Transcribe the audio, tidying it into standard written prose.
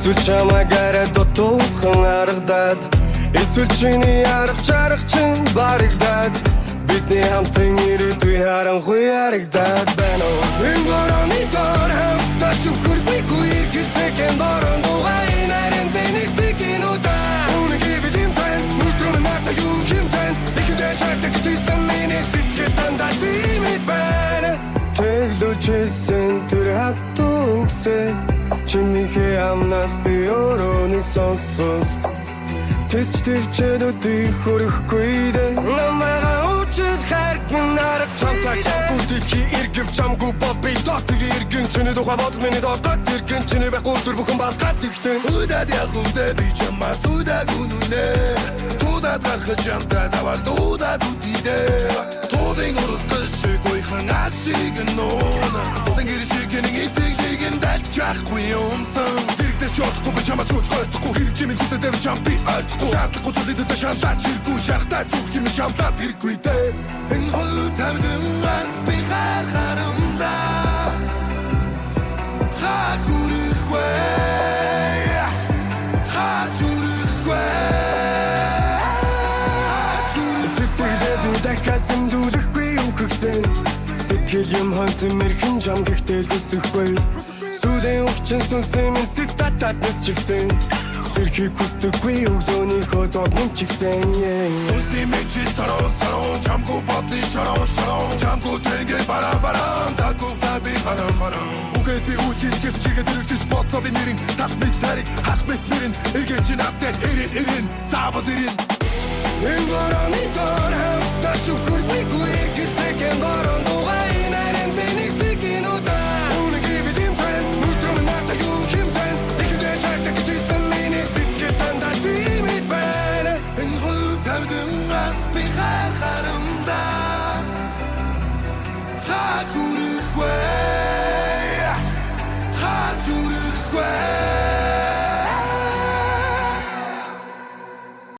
Эсвэл чамайг арай дутуухан аргадаад, эсвэл чиний арга чарга чинь барагдаад, бидний хамтын ирээдүй харанхуй харагдаад байна уу? Энэ борооны дор хамтдаа шүхэрдэггүй эргэлзээхэн борон дугай энэ харин би нэг удаа. Үнэн гэвэл юм тань, өдрөө минь мартаа юм хэм тань. Ихэндээ хайртай гэж хэлсэн миний сэтгэл дандаа тийм л байна. Тэглүүлж хэлсэн тэр хатуу үгсээ чинийхээ амнаас би өөрөө нэг сонсвол Тэсч твчээд хөрөхгүй дээ. Намайг уучил хайрт минь арга. Чамтай чамгүй дэлхий эргэв, чамгүй бол би дотог эргэн. Чиний тухай бодол миний толгойд тэргэн. Чиний байхгүй өдөр бүхэн балгаад ихлэн. Удаад яг үндэ би чамаас удааг үнэнэ. Туудаад гарахад чамтай даваад дуудаад үдидэ. Туудын урсгал шиг уйхан ашиг нуун. Цутын гэр шиг нэг итгэлийг нь дальчихгүй юмсан. Дэрэгдээс чодохгүй, би чамаас юуч гойтохгүй. Хэрэг чимээ хүсээд байвал чам би ойлгохгүй. Шаардлагагүй зүйлээ төлөө шаналлаач хэрэггүй. Шарахтай зүрх юм шамлаад хэрэггүй дээ. Энэ хөл тавьдангаас би хар харамдаа. Хаа хүрэх вэ? Хаа хүрэх вэ? Сэтгэлээ би дахиад сэмлүүлэхгүй үхэгсэн. Сэтгэл юм хонсон мэрхэн чам гэхдээ л хүсэхгүй. Сүлийн өвчин сүнсэн минь сэт татаад нисчихсэн. Сэрхийг хүсдэггүй өглөөнийхөө доод минь ч гэсэн. Сүнсийн минь чи сарон сарон. Чамгүй бодлын шарон шарон. Чамгүй тэнгээ бараа бараа. Заггүй за би харан харан. Үгээд би үл хийхээс чигээ дэрвэлж бодлоо би нэрин. Тал мэт тариг хах мэт нэрин. Эргээ чи над дээр ирэн ирэн. Заавал ирэн. Энэ борооны дор хамтдаа шүхэрдэггүй эргэлзээхэн борон дугай энэ харин би нэг удаа. Үнэн гэвэл юм тань, өдрөө минь мартаа юм хэм тань. Ихэндээ хайртай гэж хэлсэн миний сэтгэл дандаа тийм л байна. Энэ хөл тавьдангаас би хар харамдаа. Хаа